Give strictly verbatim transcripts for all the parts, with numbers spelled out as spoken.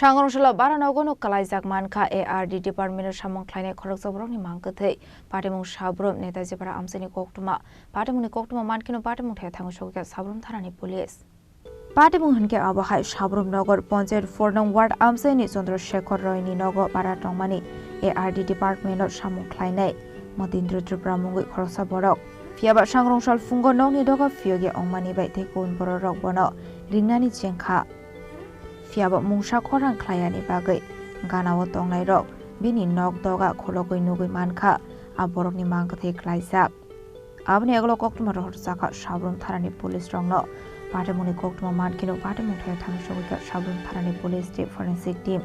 Thangrungsalo bara nogo no kalaijak mankha A R D department o samung khlainai khoroksa borokni mang kwthwi. Patimung Sabrum Netaji Para amchaini koktwma. Patimungni koktwma mankheno patimung thaya thangwi sogwikha Sabrum thanani police. Patimung hinkhe abo hai Sabrum Nogor Panchayat four nong ward amchaini Chandra Shekhar Roy ni nogo bara tongmani A R D department o samung khlainai Motindra Tripura mungwi khoroksa borok. Phiyaba sangrungsal phungo nokni doga phiyogya ongmani bai tei kubun bororok bono ringnani chengkha. Phiyaba mungsa khorang khlaiyani bagwi ganao tongnairok bini nok doga khologwi nugwi mankha, a borokni mang kwthwi klaijak. Aboni yagulo koktwma rohor chakha Sabrum thanani police rokno. Patimungni koktwma mankheno patimung thaya thangwi sogwikha Sabrum thanani police tei forensic team.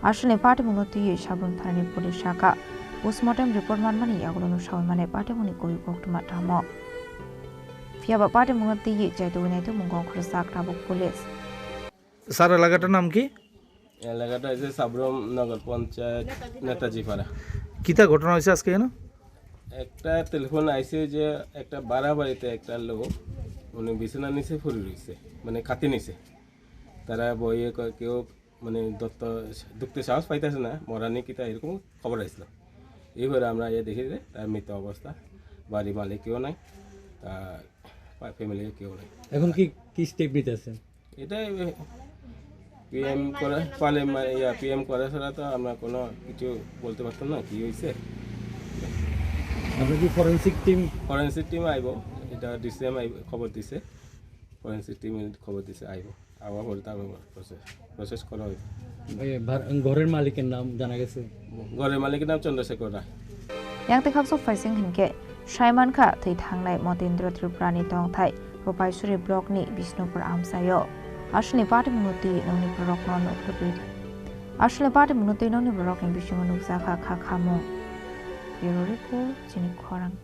Aswlni patimungno twiwi Sabrum thanani police sakha, postmortem report manmani yagulono sawi mane patimungni kubui koktwma tamo. Phiyaba patimungno twiwi chaitugwi naitukmung ongkhorjak tabuk police. Sir, এলাকাটার নাম কি? এলাকাটা হচ্ছে সাবরুম নগর পঞ্চায়েত নেতাজি পাড়া। কিতা ঘটনা হয়েছে আজকে এখানে? একটা টেলিফোন আইছে যে একটা বাড়া বাড়িতে একটা লোক, উনি বিছানা নিচে পড়ে রয়েছে, মানে খাতে নিচে। তারা বইয়ে কয় কেউ মানে দত্ত ঢুকতে সাহস পাইতেছে না, মরানি কিতা এরকম খবর আসলো। এইবারে আমরা ইয়ে দেখি যে তার মৃত অবস্থা, বাড়ি মালিক কেউ নাই, তার ফ্যামিলির কেউ নাই। এখন কি, কি স্টেপ নিতে আছেন? এটা পিএম করা, পালে মা-, ইয়া, পিএম করা ছাড়া তো আমরা কোনো কিছু বলতে পারতাম না কি হয়েছে। আমরা কি ফরেন্সিক টিম? ফরেন্সিক টিম আইবো, এটা ডিসিএম আইবো, খবর দিছে, ফরেন্সিক টিমে খবর দিছে আইবো। আবার পরে তারপর প্রসেস, প্রসেস করা হইব। এ, ভার-, ঘরের মালিকের নাম জানা গেছে? ঘরের মালিকের নাম চন্দ্রশেখর রায়। Yang tei khakchok phaising hinkhe sai mankha thwi thangnai Motindra Tripurani tongthai Rupaisuri blockni Bishnupur amchaio. Aswlni patimungno twi nokni borokno nukjagwi, aswlni patimungno twi nokni borokni bisingo nukjakha kha khamung. Bureau Report, Chini Khorang.